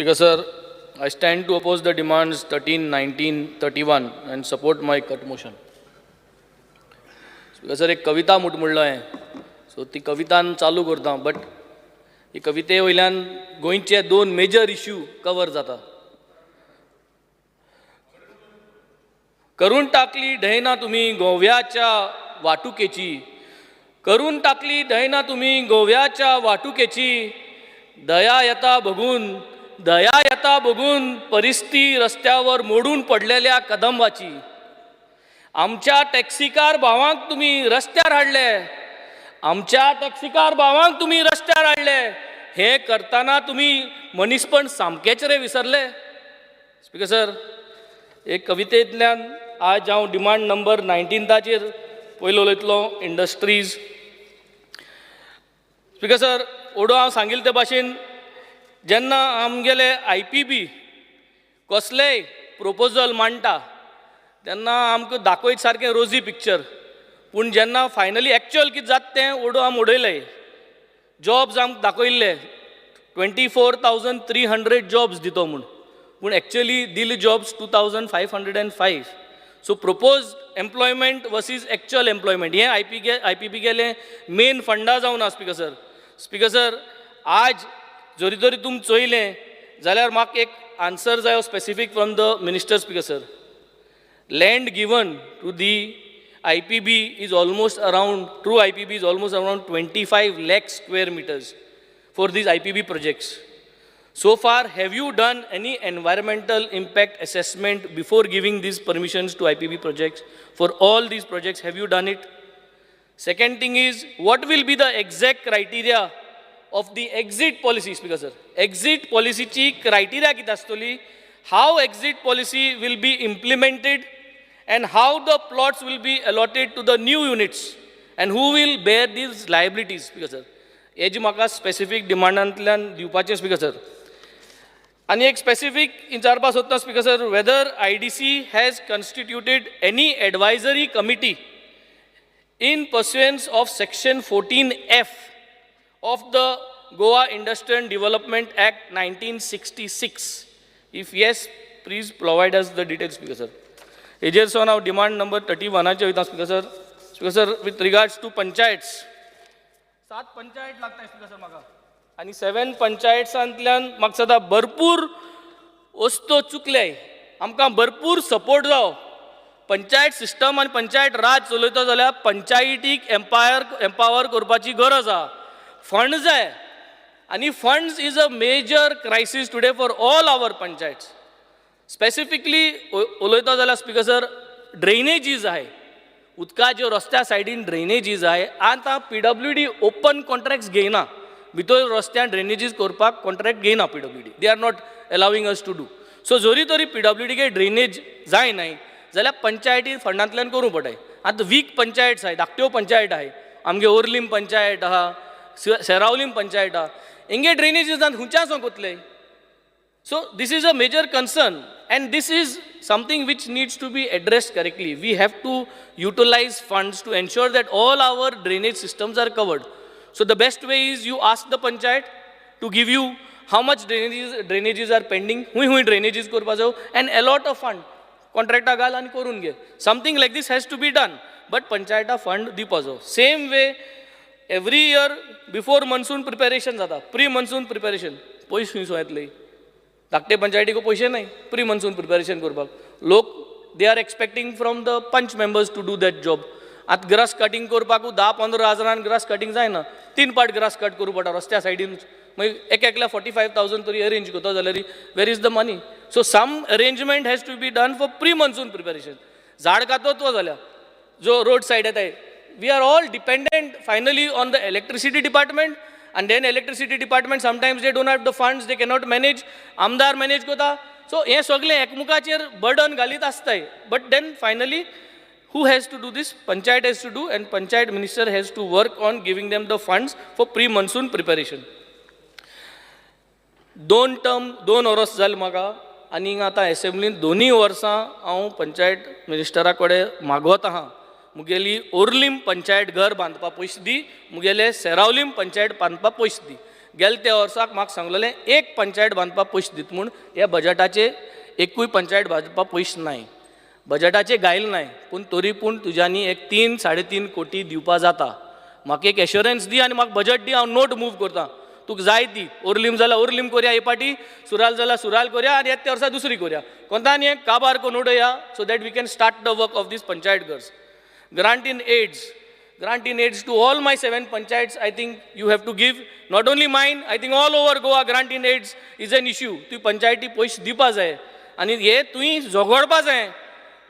Speaker sir, I stand to oppose the demands 13, 19, 31 and support my cut motion. Speaker sir, एक कविता म्हूट म्हणलो हांवें, so ती कवितान चालू करता, बट ही कविते वयल्यान गोंयचे दोन मेजर इश्यू कवर जाता. करून टाकली ढयना तुमी गोव्याच्या वाटुकेची, करून टाकली ढयना तुमी गोव्याच्या वाटुकेची, दया येता बघून, दया येता बघून परिस्थिती रस्त्यावर मोडून पडलेल्या कदंबाची. आमच्या टॅक्सीकार भावांक तुमी रस्त्यार हाडले, आमच्या टॅक्सीकार भावांक तुमी रस्त्यार हाडले, हें करतना तुमी मनीसपण सामकेंच रे विसरले. स्पीकर सर, एक कवितेंतल्यान आज हांव डिमांड नंबर 19ताचेर पयलो उलयतलो, इंडस्ट्रीज. स्पीकर सर, ओडो हांव सांगिल्ले ते भाशेन जेन्ना आमगेले IPB कसलेय प्रोपोजल मांडटा तेन्ना आमकां दाखयत सारकें रोजी पिक्चर, पूण जेन्ना फायनली एक्चुअल कितें जाता तें ओडो आमी उडयलें. जॉब्स आमकां दाखयल्ले 24,300 जॉब्स दितो म्हूण, पूण एक्चुअली दिले jobs 2,505. So propose employment versus actual employment हें IPB गेलें मेन फंडा जावन आसा. स्पीकर सर, स्पीकर सर, आज जरी तरी तुमी चोयलें जाल्यार म्हाका एक आन्सर जायो specific from the minister. Speaker sir, land given to the IPB is almost around, true IPB is almost around 25 lakh square meters for these IPB projects. So far, have you done any environmental impact assessment before giving these permissions to IPB projects? For all these projects, have you done it? Second thing is, what will be the exact criteria of the exit policy, Speaker sir? Exit policy ची criteria कितें आसतली? How exit policy will be implemented and how the plots will be allotted to the new units and who will bear these liabilities, Speaker sir? हेजी म्हाका specific डिमांडांतल्यान दिवपाचें. Speaker sir, आनी एक specific विचारपा सोदता speaker sir, whether IDC has constituted any advisory committee in pursuance of section 14F of the Goa Industrial Development Act 1966. If yes, please provide us the details, Speaker sir. हेजेर सावन हांव demand number 31आचेर वयता. Speaker sir, speaker sir, with regards to panchayats, सात पंचायत लागता speaker sir म्हाका, आनी 7 पंचायट्सांतल्यान म्हाका सदां भरपूर वस्तू चुकले. आमकां भरपूर सपोर्ट जावो. पंचायत सिस्टम आनी पंचायत राज चलयतो जाल्यार पंचायतीक एम्पावर करपाची गरज आहा. फंड जाय आनी funds is a major crisis today for all our panchayats. Specifically उलयता जाल्यार स्पीकर सर, ड्रेनेजीज आहाय, उदकाच्यो रस्त्या सायडीन ड्रेनेजीज आहाय. आतां PWD open contracts घेयना, भितर रस्त्यान ड्रेनेजीज करपाक कॉन्ट्रॅक्ट घेयना PWD. They are not allowing us to do so. जरी तरी PWD drainage जाय न्हय जाल्यार पंचायती फंडांतल्यान करूंक पडटाय. आतां वीक पंचायत आहाय, धाकट्यो पंचायत आहाय, आमगे ओर्लीम पंचायत आहा, सेरावलीम पंचायत आहा, हेंगे ड्रेनेजीसान खंयच्यान सावन कोतले? So this is a major concern and this is something which needs to be addressed correctly. We have to utilize funds to ensure that all our drainage systems are covered. So the best way is you ask the panchayat to give you how much drainages are pending, हुंय हुंय drainages करपा जायो and allot a fund. कॉन्ट्रॅक्टा घाल आनी करून घे. Something like this has to be done, but पंचायता fund दिवपा जायो. Same way, every year before monsoon preparation जाता, प्री मनसून प्रिपेरेशन, पयशे खंय येतले? धाकटे पंचायतीक पयशे नाय प्री मनसून प्रिपेरेशन करपाक. लोक they are expecting from the panch members to do that job. आतां ग्रास कटींग करपाकू 10-15 हजारान ग्रास कटींग जायना, तीन पाट ग्रास कट करूं पडटा रस्त्या सायडीन. मागीर एक एकल्या 45,000 तरी अरेंज करता जाल्यार where is the money? So some arrangement has to be done for pre monsoon preparation. झाड कातत्व जाल्या जो रोड सायड येताय, we are all dependent finally on the electricity department, and then electricity department, sometimes they don't have the funds, they cannot manage, आमदार manage करता. So हें सगळें एकमुखाचेर burden घालीत आसताय, but then finally who has to do this? Panchayat has to do, and panchayat minister has to work on giving them the funds for pre monsoon preparation. दोन term, 2 वर्स जालें म्हाका आनी आतां एसेंब्लीन दोनूय वर्सां हांव पंचायत मिनिस्टरा कडेन मागवत आहा, मुगेली ओर्लीम पंचायत घर बांदपा पयशे दी, मुगेले सेरावलीम पंचायत बांदपा पयशे दी. गेले त्या वर्साक म्हाका सांगलेलें एक पंचायत बांदपाक पयशे दिता म्हूण. ह्या बजटाचे एकूय पंचायत बांदपाक पयशे नाय, बजटाचे गायल नाय, पूण तरी पूण तुज्यांनी एक 3-3.5 कोटी दिवपा जाता. म्हाका एक एश्योरन्स दी आनी म्हाका बजट दी, हांव नोट मूव करता. तुका जाय ती ओर्लीम जाल्यार ओर्लीम करया, हे पाटी सुराल जाल्यार सुराल करया आनी येता त्या वर्सा दुसरी करया. कोंतान हें काबार करून उडया so that we can start the work of these panchayat ghars. Grant in aids, grant in aids to all my seven panchayats, I think you have to give. Not only mine, I think all over Goa grant in aids is an issue. तुवें पंचायती पयशे दिवपा जाय आनी हे तुवें झगडपा जाय.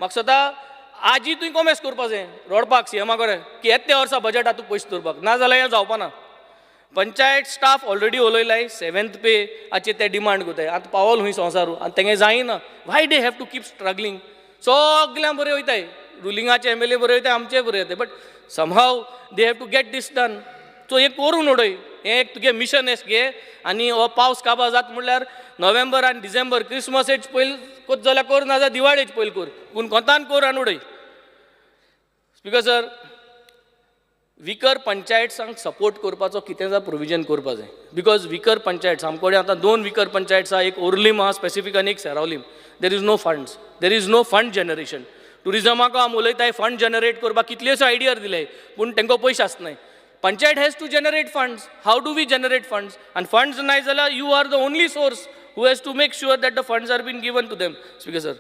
म्हाका दिसता आजी तुवें कोमेस करपा जाय रडपाक सीएमा कडेन की येता त्या वर्सा बजटात तूं पयशे दवरपाक, ना जाल्यार हें जावपा ना. पंचायत स्टाफ ऑलरेडी उलयलाय, सेवेंथ पे हाचे ते डिमांड करताय. आतां पावल खूंय संवसारू आनी तेंगे जायना. Why they have to keep struggling? सगल्यांक बरें वयताय, रुलिंगाचे एमएलए बरे वयताय, आमचे बरे वयताय, but somehow they have to get this done. So हें करून उडय, हें एक तुगे मिशन एस घे. आनी हो पावस काबार जाता म्हणल्यार नोव्हेंबर आनी डिसेंबर क्रिसमसेच पयलीं कोत जाल्यार कर, ना जाल्यार दिवाळेच पयलीं कर, पूण कोंतान कर आनी उडय. स्पिकर सर, विकर पंचायट्सांक सपोर्ट करपाचो कितें जाय प्रोविजन करपा जाय, because विकर पंचायट्स आमचे कडेन आतां दोन विकर पंचायट्स आहा, एक ओर्लीम आहा स्पेसिफीक आनी एक Seraulim. There is no funds, there is no fund generation. टुरिजमाक आमी उलयताय, फंड जनरेट करपाक कितल्योश्यो आयडिया दिले, पूण तांकां पयशे आसनाय. Panchayat has to generate funds. How do we generate funds? आनी फंड्स नाय जाल्यार you are the only source who has to make sure that the funds are been given to them. Speaker sir,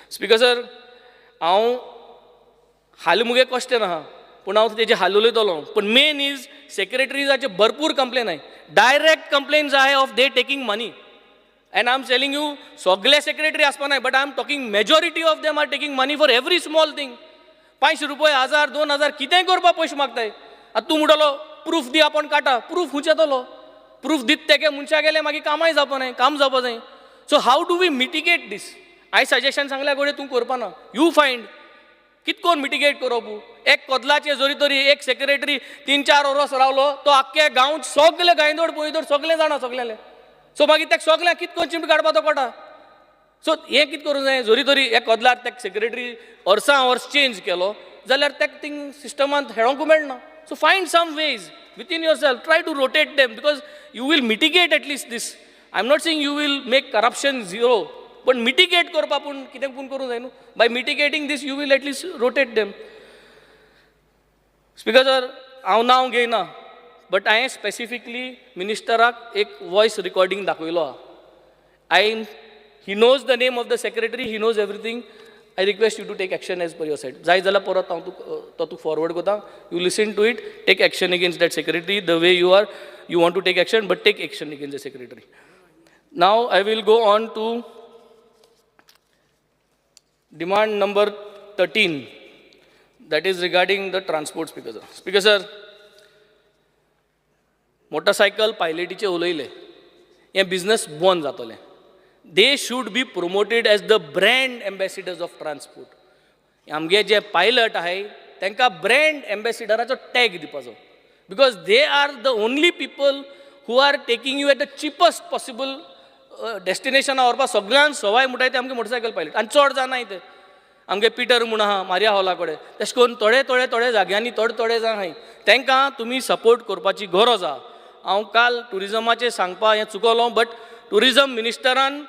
speaker sir, हांव हाल मुगे question आहा, पूण हांव तेजे हाल उलयतलो. पूण मेन is सेक्रेटरीजाचे भरपूर कंप्लेन आहाय, डायरेक्ट कंप्लेन्स आहाय of they taking money. And I am telling you, सगळे सेक्रेटरी आसपा नाय, but I am talking majority of them are taking money for every small thing. 500 रुपये, 1000, 2000, कितेंय करपाक पयशे मागताय. आतां तूं म्हणटलो प्रूफ दी, आपूण काडटा प्रूफ. खंयचे येतलो प्रूफ दित? तेगे मनशा गेले मागीर कामाय जावपा नाय, काम जावपा जाय. So how do we mitigate this? हांवें सजेशन सांगल्या घडये तूं करपा ना. You find कित कोन मिटिगेट करप. एक कदलाचे जरी तरी एक सेक्रेटरी 3-4 वरोस रावलो, तो आख्खे गांव सगले गांयदोड पोयदोड सगळे जाणा सगळेले. सो मागीर तेका सगळ्यांक कित कोन चिमट काडपा तो कोटा. सो हें कितें करूंक जाय? जरी तरी एक कदलार तेका सेक्रेटरी वर्सां वर्स चेंज केलो जाल्यार तेका थिंग सिस्टमांत हेळोंकू मेळना. So find some ways within yourself, try to rotate them, because you will mitigate at least this. I am not saying you will make corruption zero, पण मिटिगेट करपा पूण कितें पूण करूंक जाय न्हू. By mitigating this, you will at least rotate them. Speaker sir, हांव नांव घेयना, बट हांवें स्पेसिफिकली मिनिस्टराक एक वॉयस रिकॉर्डिंग दाखयलो आहा. I he knows the name of the secretary, he knows everything. I request you to take action as per your side. जाय जाल्यार परत हांव तुका तो तुका फॉरवर्ड करता. You listen to it, take action against that secretary the way you want to take action, but take action against the secretary. Now I will go on to demand number 13, that is regarding the transport. Speaker sir, speaker sir, motorcycle पायलटीचे उलयले. हें business बंद जातलें. They should be promoted as the brand ambassadors of transport. आमगे जे pilot आहाय तांकां brand एम्बेसिडराचो tag दिवपाचो, because they are the only people who are taking you at the cheapest possible डेस्टिनेशना व्हरपाक. सगळ्यान सवाय म्हणटाय ते आमगे मोटरसायकल पायलट आनी चड जाणाय ते. आमगे पिटर म्हूण आहा मारिया हॉला कडेन, तशें करून थोडे थोडे थोडे जाग्यांनी थोडे थोडे जाण आहाय, तांकां तुमी सपोर्ट करपाची गरज आहा. हांव काल ट्युरिजमाचेर सांगपा हें चुकलो, बट ट्युरिजम मिनिस्टरान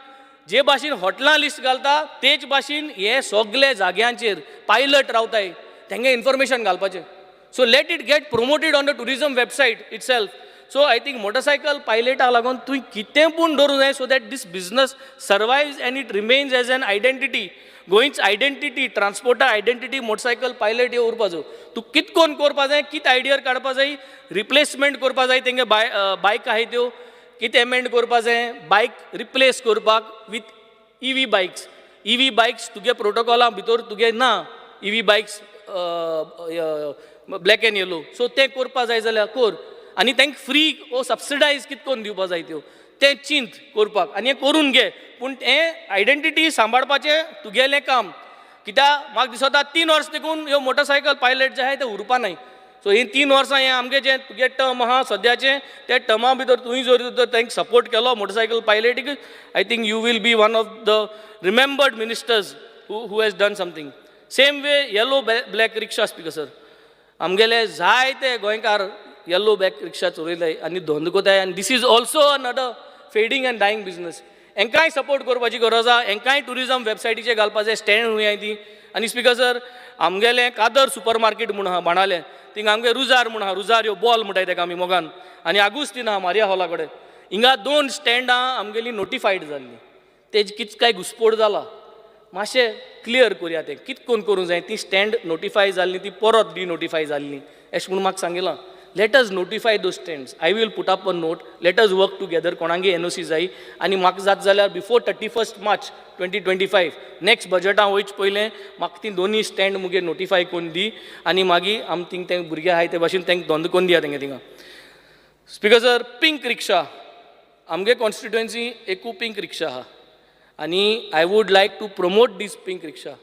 जे भाशेन हॉटेलां लिस्ट घालता, तेच भाशेन हे सगळे जाग्यांचेर पायलट रावताय तेंगे इन्फॉर्मेशन घालपाचें. So let it get promoted on the tourism website itself. So I think motorcycle पायलटाक लागून तुवें कितें पूण दवरूंक जाय, so that this business survives and it remains as an identity. गोंयच आयडेंटिटी, ट्रान्सपोर्टा आयडेंटिटी मोटरसायकल पायलट हे उरपा जाय. तूं कित कोन करपा जाय, कित आयडिया काडपा जाय, रिप्लेसमेंट करपा जाय तेंगे बाय बायक आहाय त्यो कितें एमेंड करपा जाय, बायक रिप्लेस करपाक with EV bikes. EV bikes तुगे प्रोटोकॉला भितर तुगे ना EV bikes, black and yellow. So तें करपा जाय जाल्यार कर आनी तांकां फ्री ओ सबसिडायज कितें करून दिवपा जाय त्यो, तें चिंत करपाक आनी हें करून घे. पूण हें आयडेंटिटी सांबाळपाचें तुगेलें काम, कित्याक म्हाका दिसता 3 वर्स देखून ह्यो मोटरसायकल पायलट जे आहाय ते उरपा नाय. सो ही 3 वर्सां हें आमगें जें तुगे टर्म आहा सद्याचें, त्या टर्मा भितर तुवें जर तर तांकां सपोर्ट केलो motorcycle पायलटीक, I think you will be one of the remembered ministers who has done something. Same way, yellow black rickshaw. Speaker sir, आमगेले जायते गोंयकार येल्लो बॅक रिक्षा चलयताय आनी धंदो कोताय आनी this is also another fading and dying business. हेंकांय support करपाची गरज आहा. हेंकांय ट्युरिजम वेबसायटीचेर घालपाचें स्टँड हुंय आहाय ती. आनी स्पिकर सर, आमगेलें कादर सुपर मार्केट म्हूण आहा बाणाले, थिंगा आमगे रुजार म्हूण आहा, रुजार्यो बॉल म्हणटाय तेका आमी मोगान, आनी आगुस्तीन आहा मारिया हॉला कडेन. हिंगा दोन स्टँडां आमगेलीं नोटिफायड जाल्लीं. तेज कित काय घुसपोड जाला, मातशें क्लियर करुया तें कित कोन करूंक जाय. ती स्टँड नोटिफाय जाल्लीं ती परत डिनोटिफाय जाल्लीं अशें म्हूण म्हाका सांगिलां. Let us notify those stands. I will put up a note. Let us work together. कोणागे एनओसी जाय आनी म्हाका जाता जाल्यार before 31 March 2025, next बजटा वयचे पयलें म्हाका ती दोनूय स्टँड मुगे नोटिफाय करून दी आनी मागीर आमी थिंग ते भुरगे आहाय ते भाशेन तांकां धंदो करून दिया तेंगे थिंगा. स्पिकर सर, पिंक रिक्षा, आमगे कॉन्स्टिट्युएन्सी एकू पिंक रिक्षा आहा आनी I would like to promote this pink rickshaw.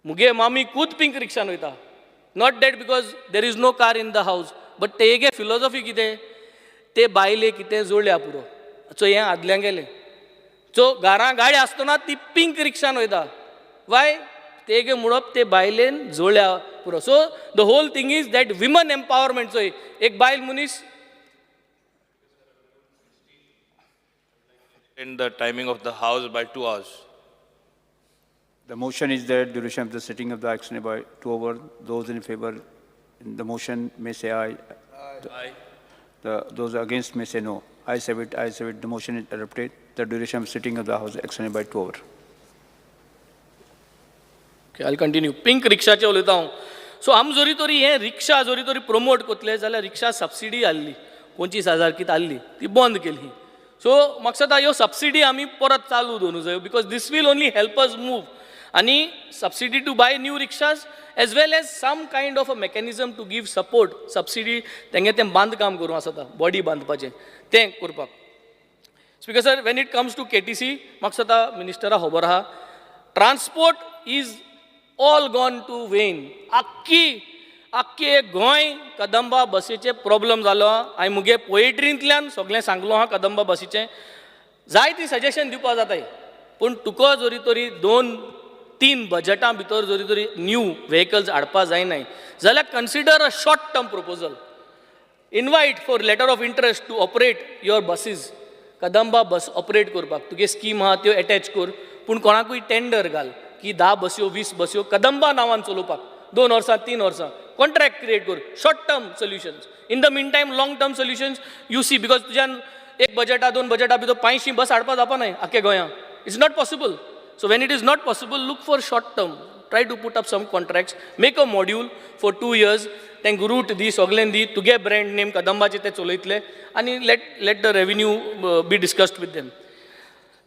मुगे मामी खूद पिंक रिक्षान वयता, not that because there is no car in the house, but तेगे फिलॉसॉफी कितें, ते बायले कितें जोडल्या पुरो. सो हें आदल्यां गेलें. सो घरां गाडी आसतना ती पिंक रिक्षान वयता. वाय? तेगे म्हणप ते बायलेन जोडल्या पुरो. So the whole thing is that women empowerment. चोय, एक बायल मनीस In the timing of the house by 2 hours. The motion is that duration of the sitting of the action by 2 hours. Those in favor in the motion may say aye. Aye. Those against may say no. Ayes have it, ayes have it. The motion is adopted. The duration of sitting of the house extended by 2 hours. Okay, I continue. Pink रिक्षाचें उलयता हांव. So आम जरी तरी हें रिक्षा जरी तरी promote कोतले जाल्यार रिक्षा subsidy आहली 25,000 कितें आहली, ती बंद केली. सो म्हाका दिसता ह्यो सबसिडी आमी परत चालू दवरूंक जायो because this will only help us move. आनी subsidy to buy new rickshaws as well as some kind of a mechanism to give support, subsidy तेंगे तें बांदकाम करूं आसता, बॉडी बांदपाचें तें करपाक. Speaker sir, when it comes to KTC, म्हाका दिसता मिनिस्टरा खबर आहा, transport is all gone to vain. आख्खी आख्खी गोंय कदंबा बसीचे प्रॉब्लम जालो. हांवें मुगे पोएट्रींतल्यान सगळें सांगलो आहा. कदंबा बसीचें जायती सजेशन दिवपा जाताय, पूण तुका जरी तरी दोन तीन बजटां भितर जरी तरी न्यू व्हेकल्स हाडपा जायनाय जाल्यार consider a short term proposal. Invite for letter of interest to operate your buses. Kadamba bus operate करपाक तुगे स्कीम आहा त्यो एटॅच कर, पूण कोणाकूय टेंडर घाल की 10 बस्यो, 20 बस्यो कदंबा नांवान चलोवपाक 2 वर्सां, 3 वर्सां कॉन्ट्रॅक्ट क्रिएट कर. Short term solutions. In the mean time, long term solutions you see, because तुज्यान एक बजटा, दोन बजटा भितर 500 बस हाडपा जावपा नाय आख्खे गोंयांत. It's not possible. So when it is not possible, look for short term. Try to put up some contracts, make a module for 2 years. तांकां रूट दी, सगळें दी, तुगे ब्रँड नेम कदंबाचे ते चलयतले आनी let the revenue be discussed with them.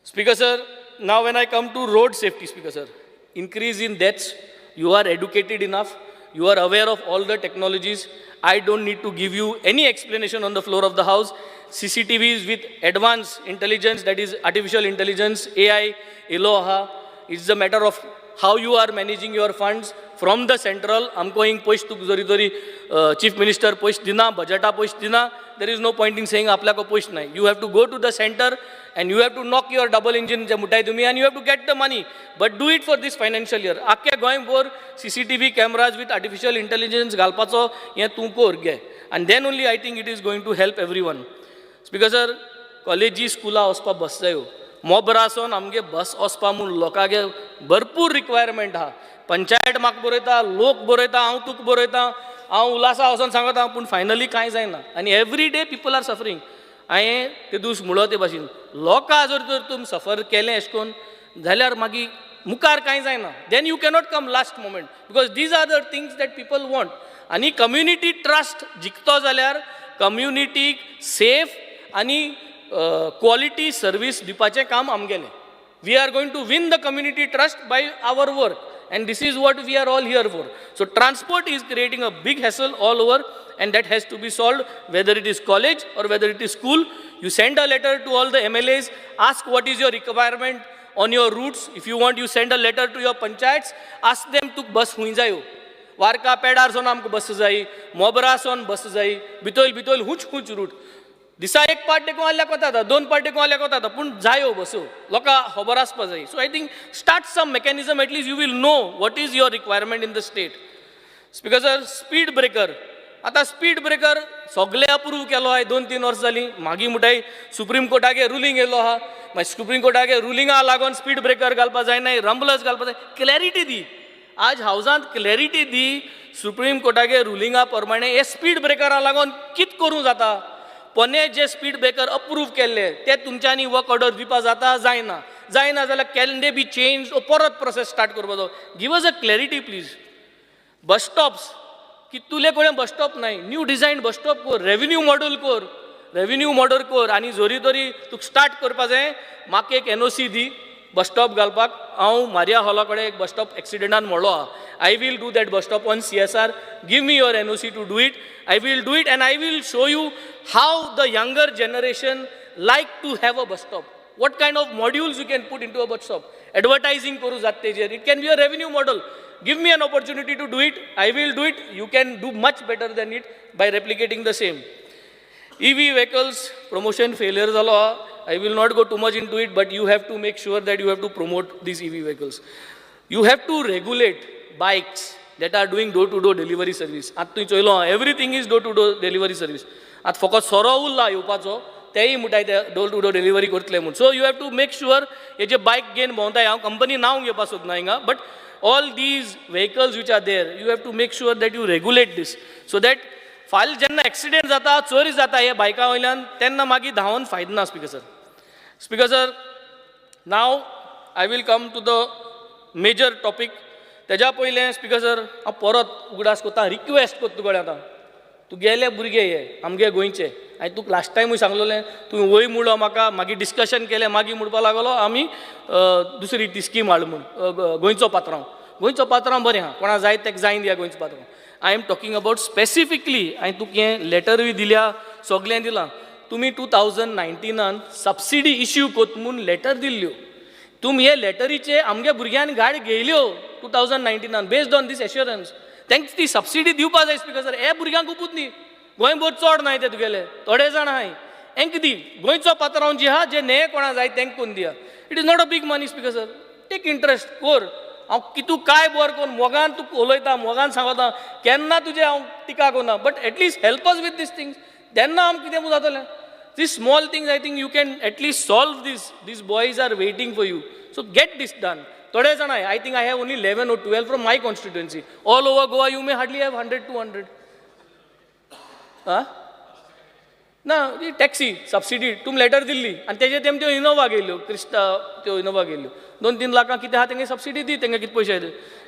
Speaker sir, now when I come to road safety, Speaker sir, increase in deaths, you are educated enough, you are aware of all the technologies. I don't need to give you any explanation on the floor of the house. CCTVs with advanced intelligence, that is artificial intelligence, AI, Eloha. It's a matter of how you are managing your funds from the central. आमकां हिंग पयशे तुका जरी तरी chief minister पयशे दिना, बजटा पयशे दिना, there is no point in saying आपल्याक पयशे नाय. You have to go to the center and you have to knock your double engine जे म्हणटाय तुमी and you have to get the money, but do it for this financial year. आख्ख्या गोंयभर CCTV cameras with artificial intelligence घालपाचो हें तूं कर घे आनी then only I think it is going to help everyone. Speaker sir, कॉलेजी स्कुलां वचपा बस जायो. मोबरासोन आमगे बस वचपा म्हूण लोकांगे भरपूर रिक्वायरमेंट आहा. पंचायत म्हाका बरयता, लोक बरयता, हांव तुका बरयता, हांव उलासा वचोन सांगता, पूण फायनली कांय जायना आनी every day people are suffering. हांवें ते दीस म्हणलो ते भाशेन, लोकां जर तर तुमी सफर केलें अशें करून जाल्यार मागीर मुखार कांय जायना. Then you cannot come last moment because these are the things that people want. आनी कम्युनिटी ट्रस्ट जिखतो जाल्यार कम्युनिटीक सेफ आनी क्वॉलिटी सर्वीस दिवपाचें काम आमगेलें. We are going to win the community trust by our work, and this is what we are all here for. So transport is creating a big hassle all over, and that has to be solved, whether it is college or whether it is school. You send a letter to all the MLAs, ask what is your requirement on your routes. If you want, you send a letter to your panchayats, ask them to bus हुंय जायो. वार्का पेडार सोन आमकां बस जाय, मोबरा सोन बस जाय, भितोयल भितोयल हुंच हुंच route. दिसा एक पाट देखून आल्याक वता, दोन पाट देखून आल्याक वता, पूण जायो बसो, लोकां खबर आसपा जाय. So I think start some mechanism, at least you will know what is your requirement in the state. Speaker sir, speed breaker. आतां स्पीड ब्रेकर सगळे अप्रूव केलो आहाय 2-3 वर्सां जालीं. मागीर म्हणटाय सुप्रीम कोर्टागे रुलींग येयलो आहा. मागीर सुप्रीम कोर्टागे रुलिंगा लागून स्पीड ब्रेकर घालपा जायनाय, रंबलर्स घालपा जाय. क्लॅरिटी दी आज हावजांत, क्लॅरिटी दी. सुप्रीम कोर्टागे रुलिंगा प्रमाणे हे स्पीड ब्रेकरा लागून कित करूं जाता? पोने जे स्पीड ब्रेकर अप्रूव केल्ले ते तुमच्यांनी वर्क ऑर्डर दिवपा जाता, जायना? जायना जाल्यार can they be change? परत प्रोसेस स्टार्ट करपाचो. Give us a clarity, please. Bus stops कितुले कडेन बस स्टॉप नाय. न्यू डिझायन बस स्टॉप कर, रेवेन्यू मॉडल कर, रेवेन्यू मॉडल कर. आनी जरी तरी तुका स्टार्ट करपा जाय, म्हाका एक एनओसी दी बस स्टॉप घालपाक. हांव मारिया हॉला कडेन एक बस स्टॉप एक्सिडेंटान मोडलो आहा. I will do that bus stop on CSR. Give me your NOC to do it. I will do it and I will show you how the younger generation like to have a bus stop, what kind of modules you can put into a bus stop. Advertising करूं जाता तेजेर. It can be a revenue model. Give me an opportunity to do it, I will do it. You can do much better than it by replicating the same. EV vehicles promotion failure जालो. I will not go too much into it, but you have to make sure that you have to promote these EV vehicles. You have to regulate bikes that are doing door to door delivery service. आतां तुवें चोयलो, everything is door to door delivery service. आतां फकत सोरो उरला येवपाचो, तेय म्हणटाय ते डोर टू डोर डिलिव्हरी करतले म्हूण. So you have to make sure हे जे बायक घेवन भोंवताय, हांव कंपनी नांव घेवपाक सोदना हिंगा, but all these vehicles which are there, you have to make sure that you regulate this so that फाल्यां जेन्ना एक्सिडेंट जाता, चोरी जाता हे बायका वयल्यान, तेन्ना मागीर धांवोन फायदो ना. Speaker sir, speaker sir, now I will come to the major topic. तेज्या पयलें, स्पीकर सर, हांव परत उगडास करता, रिक्वेस्ट करता तुगेलें. आतां तुगेले भुरगे हे आमगे गोंयचे. हांवें तुका लास्ट टायमूय सांगलेलें, तुवें वय म्हणलो म्हाका. मागीर डिस्कशन केलें, मागीर म्हणपाक लागलो आमी दुसरी ती स्कीम हाड म्हूण, गोंयचो पात्रांव. गोंयचो पात्रांव बरें आहा, कोणा जाय तेका जायन दिया गोंयचो पात्रांव. I am talking about specifically, हांवें तुका हें लेटरूय दिल्या, सगळें दिलां. तुमी 2019नान सबसिडी इश्यू कोत म्हूण लेटर दिल्ल्यो. तुमी हे लेटरीचे आमगे भुरग्यांनी गाडी घेयल्यो 2019नान बेस्ड ऑन these assurance. तांकां ती सबसिडी दिवपा जाय, स्पीकर सर. हे भुरग्यांक उपूत न्ही, गोंयभर चड नाय ते तुगेले, थोडे जाण आहाय. हेंक दी गोंयचो पात्रांव जी आहा, जे न्हय कोणा जाय तेंक कोन्न दिया. It is not a big money, speaker sir. Take interest कोर. हांव कितू काय बरें करून मोगान तुका उलयता, मोगान सांगता, केन्ना तुजें हांव टिका करना, but at least help us with these things. तेन्ना आमकां कितें जातलें. These small things, I think you can at least solve this. These boys are waiting for you. So get this done. थोडे जाण, I think I have only 11 or 12 from my constituency. All over Goa you may hardly have 100, 200. हा ना, ही taxi subsidy तुमी letter दिल्ली आनी तेजे तेम त्यो Innova घेयल्यो, Crysta त्यो इनोवा घेयल्यो 2-3 लाखां कितें आहा तेंगे सबसिडी दी. तेंगे कितें पयशे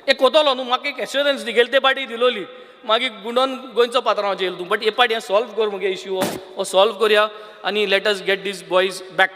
हे कोतलो न्हू. म्हाका एक एश्योरन्स दी. गेले ते पाटी दिलोली, मागीर गुंडोन गोंयचो पात्रांवाचेर येयलो तूं. बट हे पाटी हें सॉल्व कर मुगे इश्यू हो हो सॉल्व करया आनी let us get these boys back.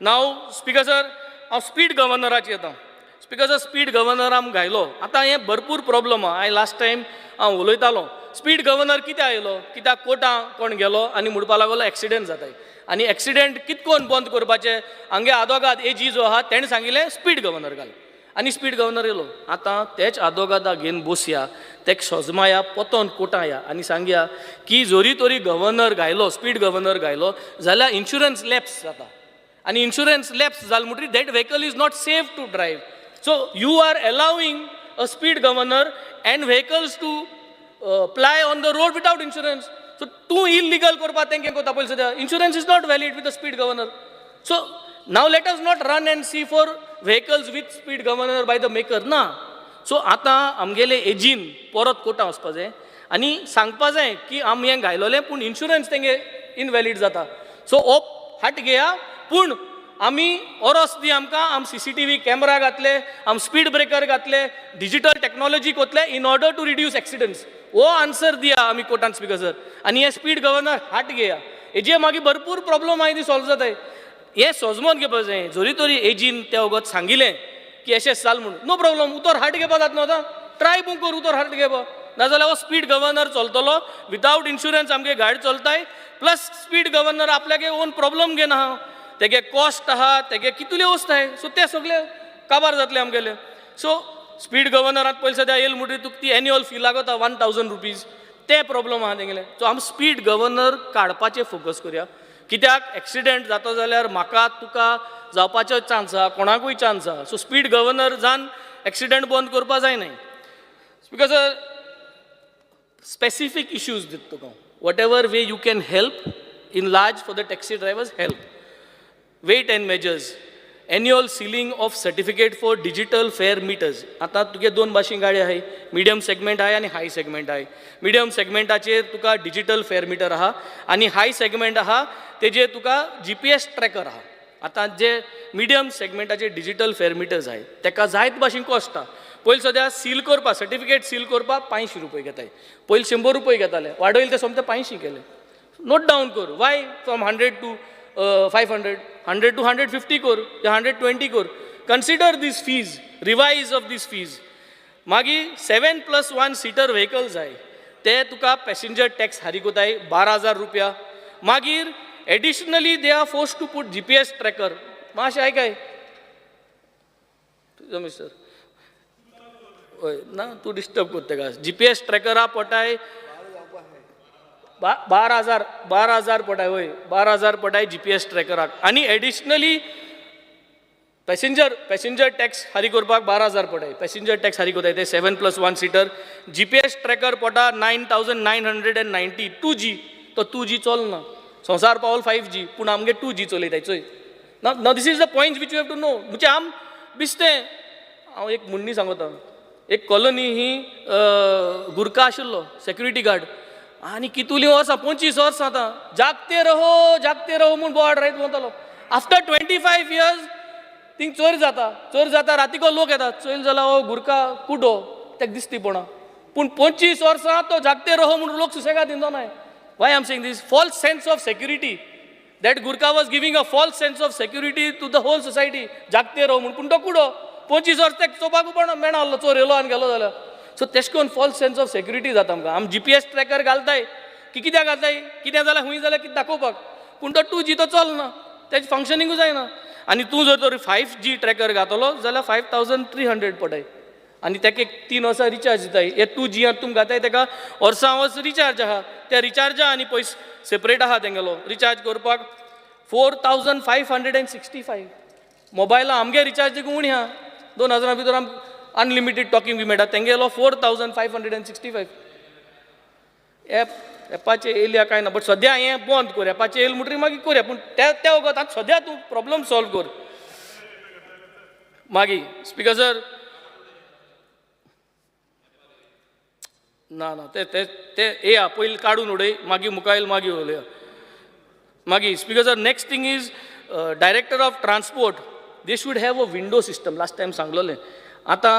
Now, speaker sir, हांव स्पीड गव्हर्नराचेर येता. स्पीकर सर, स्पीड गव्हर्नर आम घायलो. आतां हें भरपूर प्रॉब्लम आहा. हांवें लास्ट टायम हांव उलयतालो. स्पीड गव्हर्नर कित्याक आयलो? कित्याक कोर्टां कोण गेलो आनी म्हणपा लागलो एक्सिडेंट जाताय आनी एक्सिडेंट कितकोन बंद करपाचें. हांगे आदोगाद एजी जो आहा तेणें सांगिल्लें स्पीड गव्हर्नर घाल आनी स्पीड गव्हर्नर येयलो. आतां तेच आदोगादा घेवन बसया, तेक सोजमाया, पोतोन कोर्टां या आनी सांगया की जरी तरी गव्हर्नर घायलो, स्पीड गव्हर्नर घायलो जाल्यार इन्शुरन्स लॅप्स जाता आनी इन्शुरन्स लॅप्स जाल म्हणटकीर that vehicle is not safe to drive. So you are allowing a speed governor and vehicles to ply on the road without insurance. So तूं illegal करपा तेंके कोता. पयलीं सद्या insurance is not valid with a speed governor. So now let us not run and see for vehicles with speed governor by the maker ना. So आतां आमगेले एजीन परत कोर्टां वचपा जाय आनी सांगपा जाय की आमी हें घायलोलें, पूण इन्शुरन्स तेंगे इनव्हॅलीड जाता. सो हो हाट घेया, पूण आमी ओरोस दी आमकां. आम सीसीटीव्ही कॅमेरा घातले, आम स्पीड ब्रेकर घातले, डिजिटल टॅक्नॉलॉजी कोतले in order to reduce accidents. हो आन्सर दिया आमी कोर्टान, स्पीकर सर. आनी हे स्पीड गव्हर्नर हाट घेया. हेजे मागीर भरपूर प्रॉब्लम आहाय, ती सॉल्व जाताय. हें सोजमोन घेवपा जाय. जरी तरी एजीन त्या वगत सांगिलें की अशें जाल म्हणून, नो प्रॉब्लम. उतर हाट घेवपा जात न्हू. आतां ट्राय बूं कर उतर हाट घेवपा. नाजाल्यार हो स्पीड गव्हर्नर चलतलो, विदावट इन्शुरन्स आमगे गाडी चलताय, प्लस स्पीड गव्हर्नर आपल्यागे ओन प्रॉब्लम घेन आहा. तेगे कॉस्ट आहा, तेगे कितले वस्त आहाय. सो ते सगळे काबार जातले आमगेले. सो स्पीड गव्हर्नरात पयलीं सद्या येयल म्हणटकीर तुका ती एन्युअल फी लागता ₹1000. ते प्रॉब्लम आहा तेंगेले. सो आमी स्पीड गव्हर्नर काडपाचेर फोकस करया, कित्याक एक्सिडेंट जाता जाल्यार म्हाका तुका जावपाचो चान्स आहा, कोणाकूय चान्स आहा. सो स्पीड गव्हर्नर जावन एक्सिडेंट बंद करपा जायनाय. Because Specific issues दिता तुका. Whatever way you can help in large for the taxi drivers, help. Weight and measures, annual sealing of certificate for digital fare meters. आतां तुगे दोन भाशेन गाडी आहाय, मिडियम सेगमेंट आहाय आनी हाय सेगमेंट आहाय. मिडियम सेगमेंटाचेर तुका डिजीटल फेअर मिटर आहा आनी हाय सेगमेंट आहा तेजेर तुका जीपीएस ट्रॅकर आहा. आतां जे मिडियम सेगमेंटाचे डिजीटल फेअर मिटर्स आहाय तेका जायत भाशेन कॉस्ट आहा. पयलीं सद्या सील करपाक, सर्टिफिकेट सील करपाक 500 रुपया घेताय. पयलीं 100 रुपया घेताले, वाडयले ते सोमते 500 केले. नोट डावन कर, why from 100 to 500? 100 to 150 कर या 120 कर. Consider this fees, revise of this fees. मागीर 7+1 seater vehicles जाय, ते तुका पॅसेंजर टॅक्स फारीक कोताय 12,000 रुपया. मागीर additionally they are forced to put GPS tracker. मातशें आयकाय तुजो मिस्टर. हय ना, तूं डिस्टर्ब कोत्ता तेका. जीपीएस ट्रॅकरा पोटाय 12,000, 12,000 पडाय. वय, 12,000 पडाय जीपीएस ट्रॅकराक आनी एडिशनली पॅसेंजर टॅक्स फारीक करपाक 12,000 पडाय. पॅसेंजर टॅक्स फारीक कोताय ते 7+1 seater. GPS tracker पोटा 9990. 2G, तो 2G चलना. संवसार पावल 5G, पूण आमगे 2G चलयताय. चोय ना ना, this is the point which you have to know. म्हणजे आम बिस्तें हांव एक म्हणणी सांगता. एक कॉलनी ही गुरखा आशिल्लो सेक्युरिटी गार्ड आनी कितुलीं वर्सां, 25 वर्सां आतां "जागते रहो, जागते रहो" म्हूण बोवाळ रायत भोंवतालो. आफ्टर 25 इयर्स थिंग चोर जाता. चोर जाता, रातीको लोक येता, चोयल जाल्यार हो गुरखा कुडो तेका दिसती पडना. पूण 25 वर्सां तो "जागते रहो" म्हूण लोक सुसेगाद न्हिदो नाय. Why am saying this? False sense of security. That Gurkha was giving a false sense of security to the whole society, "जागते रहो" म्हूण, पूण तो कुडो. 25 वर्स तेका चोवपाक पण मेळना आहलो, चोर येयलो आनी गेलो जाल्यार. सो तेश कोन फॉल्स सेन्स ऑफ सेक्युरिटी जाता आमकां. आमी जीपीएस ट्रॅकर घालताय की कित्याक घालताय? कितें जाल्यार, खूंय जाल्यार कितें दाखोवपाक. पूण तो 2G तो चलना, तेजें फंक्शनिंगूय जायना. आनी तूं जर तर 5G tracker घातलो जाल्यार 5300 पडय आनी तेका एक 3 वर्सां रिचार्ज दिताय. हे 2Gयांत तुमी घाताय, तेका वर्सां वर्स रिचार्ज आहा. त्या रिचार्जा आनी पयस सेपरेट आहा. तेंगेलो रिचार्ज करपाक 4565. मोबायला आमगे रिचार्ज देखून उणी आहा, 2000 भितर आम अनलिमिटेड टॉकिंग बी मेळटा. तेंगेलो 4565. एप एपाचे येयल्या काय ना, बट सद्या हें बंद कर. एपाचे येयल म्हणटकीर मागीर करया, पूण त्या त्या वखत आतां सद्या तूं प्रॉब्लम सॉल्व कर. मागीर स्पिकर सर, ना ना, ते ते ते येया, पयलीं काडून उडय, मागीर मुखायल मागीर उलया. मागीर speaker sir, next thing is director of transport, they should have a window system. Last time सांगलोलें. आतां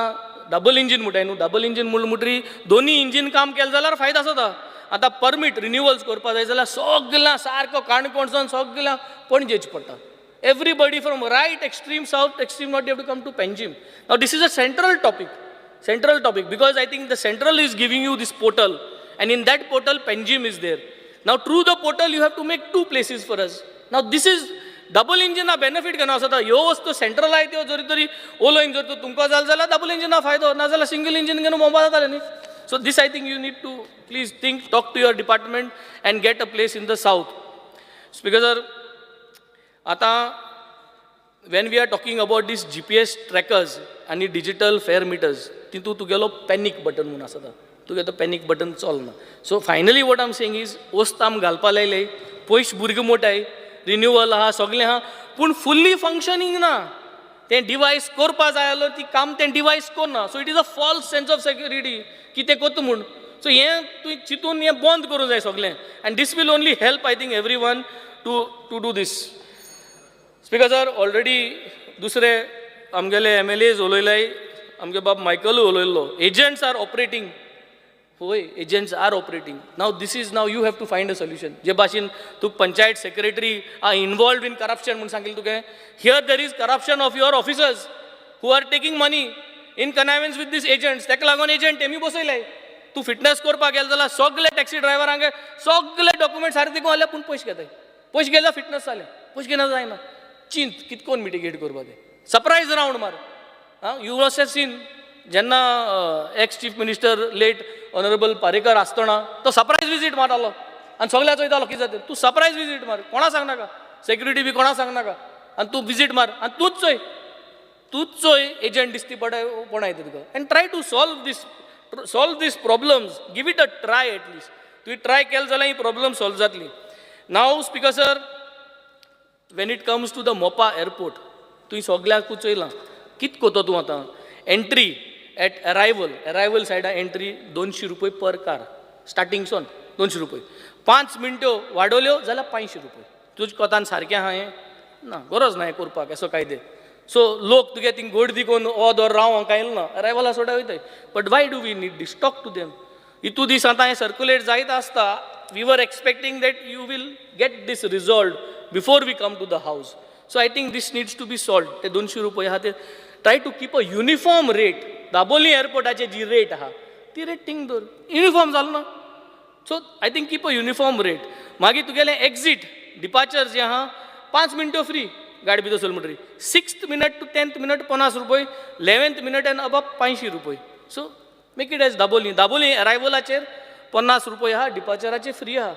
डबल इंजीन म्हणटाय न्हू, डबल इंजीन म्हणलें म्हणटरी दोनी इंजीन काम केलें जाल्यार फायदो आसता. आतां परमीट रिन्युवल्स करपा जाय जाल्यार सगळ्यां सारको काणकोणसान सगळ्यां पणजेच पडटा. Everybody from right extreme south, extreme north, have to come to Panjim. Now this is a central topic, central topic, because I think the central is giving you this portal and in that portal Panjim is there. Now through the portal you have to make two places for us. Now this is double engine benefit घेना आसता. ह्यो वस्तू central I त्यो जरी तरी उलोवन जर तूं तुमकां जालें जाल्यार डबल इंजिना फायदो, ना जाल्यार सिंगल इंजीन घेवन मोबा जातालें न्ही. So this I think you need to please think, talk to your department and get a place in the south. Speaker sir, आतां when we are talking about this GPS trackers आनी digital fair metres, तितून तुगेलो panic button म्हूण आसता. तुगे तो panic button चलना. So finally what I'm saying is, वस्त आम घालपा लायले, पयश भुरगे मोटाय, रिन्युअल आहा, सगळें आहा, पूण फुल्ली फंक्शनींग ना. तें डिवायस करपा जाय जाल्यार ती काम तें डिवायस करना. So it is a false sense of security की तें करता म्हूण. सो हें तुवें चिंतून हें बंद करूंक जाय सगळें and this will only help, I think, everyone to do this. Speaker sir, already दुसरे आमगेले एमएलएज उलयले, आमगे बाब मायकलूय उलयल्लो. Agents are operating. होय, agents are operating. Now this is, now you have to find a solution. जे भाशेन तूं panchayat secretary are involved in corruption म्हूण सांगिल्लें तुवें, here there is corruption of your officers who are taking money in connivance with these agents. ताका लागून agent तेमी बसयले. तूं फिटनेस करपाक गेलो जाल्यार सगळे टॅक्सी ड्रायव्हरांक सगळे डॉक्युमेंट सारके दिकून आसले, पूण पयशे घेताय. पयशे गेल्यार फिटनेस जालें, पयशे घेना जायना. चिंत कितकोन मिटिगेट करपा तें. सरप्रायज रावंड मार. आं, you must have seen, जेन्ना ex chief minister late honourable Parrikar आसतना तो सरप्रायज विजीट मारतालो आनी सगळ्या चोयतालो कितें जाता. तूं सरप्रायज विजीट मार, कोणा सांगनाका, सेक्युरिटी बी कोणा सांगनाका आनी तूं विजीट मार आनी तूंच चोय, तूंच चोय एजंट दिसती पडाय कोणा येता तुका and try to solve this. Solve these problems, give it a try at least. तुवें ट्राय केलें जाल्यार ही प्रॉब्लम सॉल्व जातली. Now, Speaker sir, when it comes to the Mopa airport, तुवें सगळ्याकूच चोयलां कित कोतो तूं आतां. एंट्री एट अरायवल, अरायवल सायडा एंट्री 200 रुपये पर कार, स्टार्टिंगसून 200 रुपये. 5 मिनट्यो वाडोवल्यो जाल्यार 500 रुपये. तुज कोतान सारकें आहा हें? ना, गरज ना हें करपाक असो कायदे. सो लोक तुगे थिंग गर्दी करून ओ दर राव हांकां येयलो ना, अरायवला सोडा वयताय. But why do we need this? Talk to them. इतू दीस आतां हें सर्कुलेट जायत आसता. We were expecting that you will get this resolved before we come to the House. So I think this needs to be solved. ते 200 रुपये आहा ते try to keep a uniform rate. Dabolim एअरपोर्टाचे ji rate आहा ती rate thing दवर, uniform जालो ना. So I think keep a uniform rate. मागीर तुगेलें एक्झीट डिपार्चर जें आहा, 5 मिनट्यो फ्री गाडी भितर सरली म्हणटरी, sixth minute to 10th minute 50 रुपये, 11th minute and above 500 रुपये. So make it as Dabolim. Dabolim अरायवलाचेर 50 रुपये आहा, डिपार्चराचेर फ्री आहा.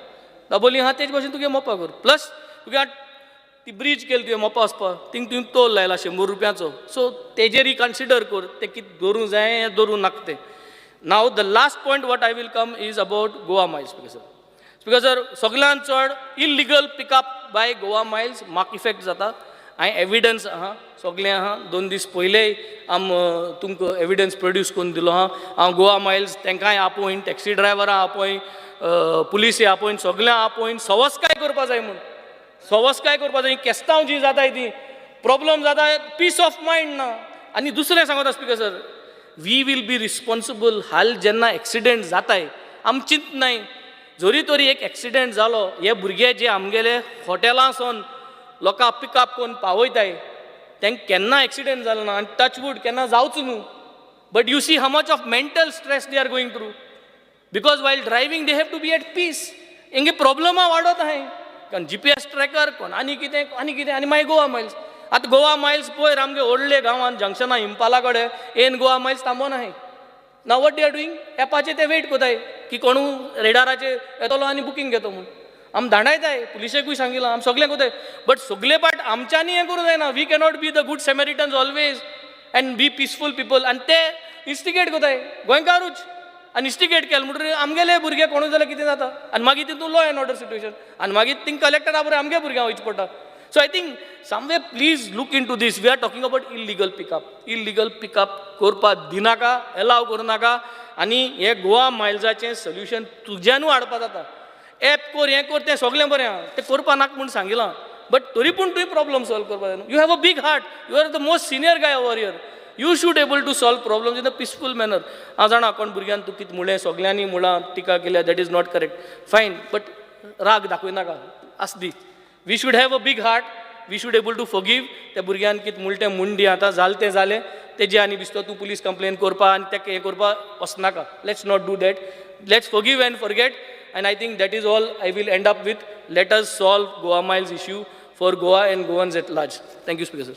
दाबोली आहा तेच भाशेन तुगे मोपा कर. प्लस तुगे ती ब्रीज केली तुवें मोपा वचपाक, थिंग तुवें टोल लायला 100 रुपयांचो. सो तेजेरय कन्सिडर कर, ते कितें दवरूंक जाय, दवरूंक नाका तें. Now the last point what I will come is about Goa Miles. Speaker sir, Speaker sir, सगळ्यान चड illegal pickup by Goa Miles म्हाका इफेक्ट जाता. हांवें एविडन्स आहा, सगळें आहा. 2 दीस पयले आम तुमकां एविडन्स प्रोड्यूस करून दिलो आहा. हांव गोवा मायल्स तांकांय आपोवन, टॅक्सी ड्रायव्हरां आपोवन, पुलिसी आपोवन, सगळ्यांक आपोवन सवस्काय करपा जाय म्हूण, सवस्काय करपा जाय. केस्तांव जी जाताय ती प्रॉब्लम जाता, पीस ऑफ मायंड ना. आनी दुसरें सांगता, Speaker sir, we will be responsible. हाल जेन्ना एक्सिडेंट जाताय आम चिंतनाय. जरी तरी एक एक्सिडेंट जालो, हे भुरगे जे आमगेले हॉटेलांसून लोकांक पिकअप करून पावयताय, तांकां केन्ना एक्सिडेंट जालो ना आनी टचवूड केन्ना जावचो न्हू, but you see how much of mental stress they are going through, because while driving they have to be at peace. हेंगे प्रॉब्लमां वाडत आहाय, कारण जीपीएस ट्रॅकर कोण आनी कितें आनी कितें आनी मागीर गोवा मायल्स. आतां गोवा मायल्स पयर आमगे व्हडले गांवांत जंक्शना इम्पाला कडेन येन गोवा मायल्स थांबोन आहाय. Now what they are doing, एपाचेर ते वेट कोताय की कोणू रेडाराचेर येतलो आनी बुकींग घेतो म्हूण. आम धांडायताय, पुलिशेकूय सांगिलां, आम सगळें कोताय, बट सगळे पाट आमच्यांनी हें करूं जायना. We cannot be the good सेमेरिटन्स always and be peaceful people. आनी ते इन्स्टिगेट कोताय गोंयकारूच, आनी इन्स्टिगेट केलें म्हणटकीर आमगेले भुरगे कोणूय जाल्यार कितें जाता आनी मागीर तितून लॉ एंड ऑर्डर सिट्युएशन आनी मागीर थिंग कलेक्टरा बरें आमगे भुरग्यांक वयचें पडटा. So I think someway please look into this. We are talking about illegal pickup. Illegal pickup करपाक दिनाका, एलाव करूं नाका. आनी हे गोवा मायल्साचें सोल्युशन तुज्यानू हाडपा जाता. एप कर, हें कर, तें सगळें बरें आहा, तें करपा नाका म्हूण सांगिलां, बट तरी पूण तुवें प्रॉब्लम सॉल्व करपा जाय. You have a big heart, you are the most senior guy over here. You should able to solve problems in a peaceful manner. हांव जाणा कोण भुरग्यान तूं कितें म्हणलें, सगल्यांनी मुळां टिका केल्या, that is not correct, fine, but राग दाखयनाका, आस दी. We should have a big heart, we should able to forgive. त्या भुरग्यान कितें म्हणलें तें म्हूण दी, आतां जालें तें जालें. तेजे आनी बिस्तो तूं पुलीस कंप्लेन करपा आनी तेका हें करपा वचनाका. Let's not do that. Let's forgive and forget. And I think that is all I will end up with. Let us solve Goa Miles issue for Goa and Goans at large. Thank you, Speaker sir.